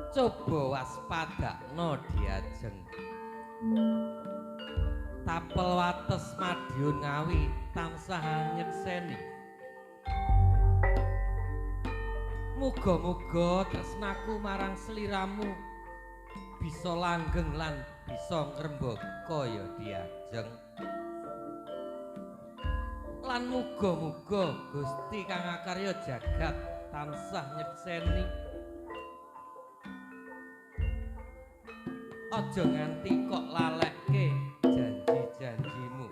Coba waspadakno diajeng. Tapel wates Madiun Ngawi tansah nyekseni. Muga-muga tresnaku marang sliramu bisa langgeng lan bisa ngrembaka ya diajeng. Lan muga-muga Gusti kang akarya jagat tansah nyekseni. Aja nganti kok lalekke janji-janjimu.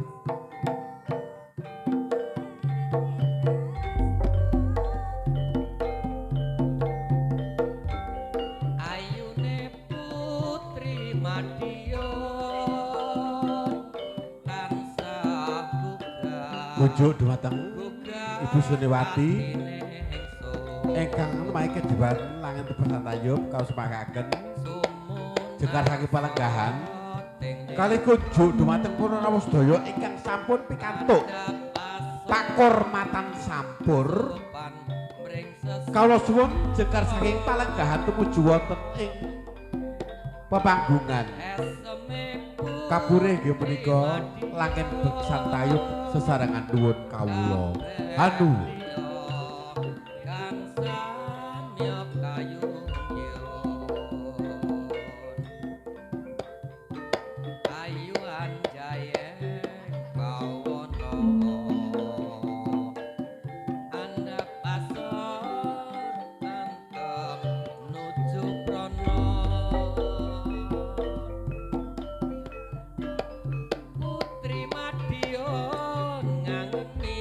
Ayune Putri Madiun tansah gugah. Kunjuk dumateng Ibu Suniwati ingkang nemahi kejiwan langen tebesan tayub kausmakaken jengkar saking palenggahan kali kunjuk dumateng para rawuh sedaya ingkang sampun pikantuk pakurmatan sampur. Kawula suwun jengkar saking palenggahan tumuju wonten ing pepanggungan. Kapure inggih punika langen beksan tayub sesarengan nuwun kawula. Hanu. Putri Madiun ngangeni.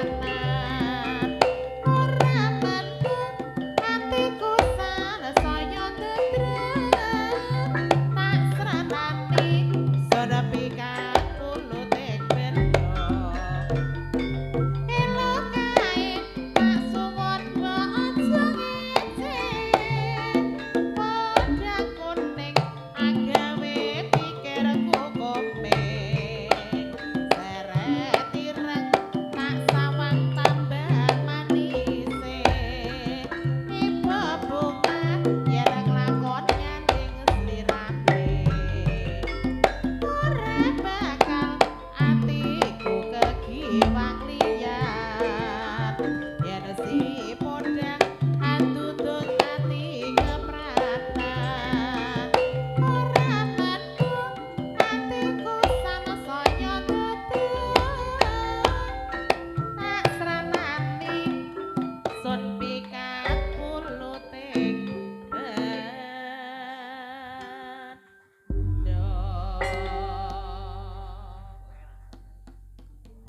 Sranan ora mendung atiku sansaya ndedrem tak sranani soda pikat puluting bendo elok kae tak suwun mbok aja ngece padha kuning agawe pikirku komeng seret ireng tak sawang tambah manise tiba bunga yen nglakon nyanding slirane ora bakal atiku kegiwang liyan yen si podang andudut ati kepratan ora mendung atiku sansaya ndedrem tak sranani sun pikat puluting bendo.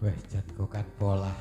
Wes jan kokan pola.